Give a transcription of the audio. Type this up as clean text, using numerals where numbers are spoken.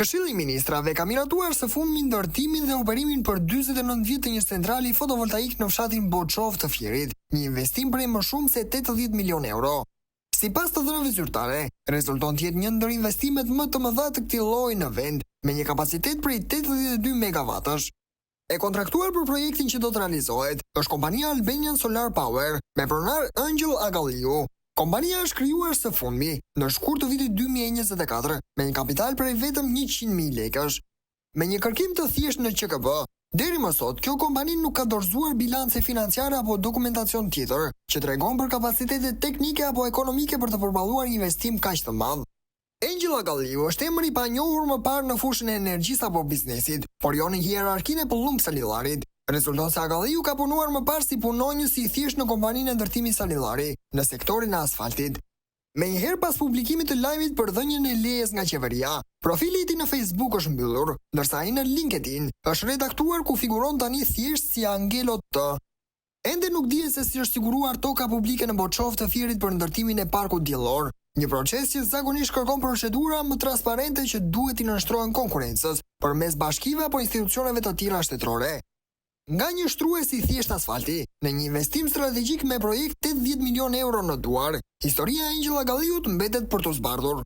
Këshilli i Ministrave ka miratuar së fundmi ndërtimin dhe operimin për 49 vjet të një centrali fotovoltaik në fshatin Boçovë të Fierit, një investim prej më shumë se 80 milionë euro. Sipas të dhënave zyrtare, rezulton të jetë një ndër investimet më të mëdha të këtij lloji në vend, me një kapacitet prej 82 megavatësh. E kontraktuar për projektin që do të realizohet është kompania Albanian Solar Power, me pronar Ëngjëll Agalliu. Kompania është krijuar së fundmi, në shkurt të vitit 2024, me një kapital prej vetëm 100.000 lekësh. Me një kërkim të thjeshtë në QKB, deri më sot kjo kompani nuk ka dorëzuar bilance financiare apo dokumentacion tjetër që tregon për kapacitetet teknike apo ekonomike për të përballuar një investim kaq të madh. Engjëll Agalliu është emër i panjohur më parë në fushën e energjisë apo biznesit, por jo në hierarkinë e Pëllumb Salillarit. Rezulton se Agalliu ka punuar më parë si punonjës i thjeshtë në kompaninë e ndërtimit Salillari, në sektorin e asfaltit. Menjëherë pas publikimit të lajmit për dhënien e lejes nga qeveria, profili i tij në Facebook është mbyllur, ndërsa ai në LinkedIn është redaktuar ku figuron tani thjesht si Angelo T. Ende nuk dihet se si është siguruar toka publike në Boçovë të Fierit për ndërtimin e parkut diellor, një proces që zakonisht kërkon procedura më transparente që duhet t'i nënshtrohen konkurrencës përmes bashkive apo institucioneve të tjera shtetërore. Nga një shtrues i thjeshtë asfalti, në një investim strategjik me projekt 80 milionë euro në duar, historia e Engjëll Agalliut mbetet për t'u zbardhur.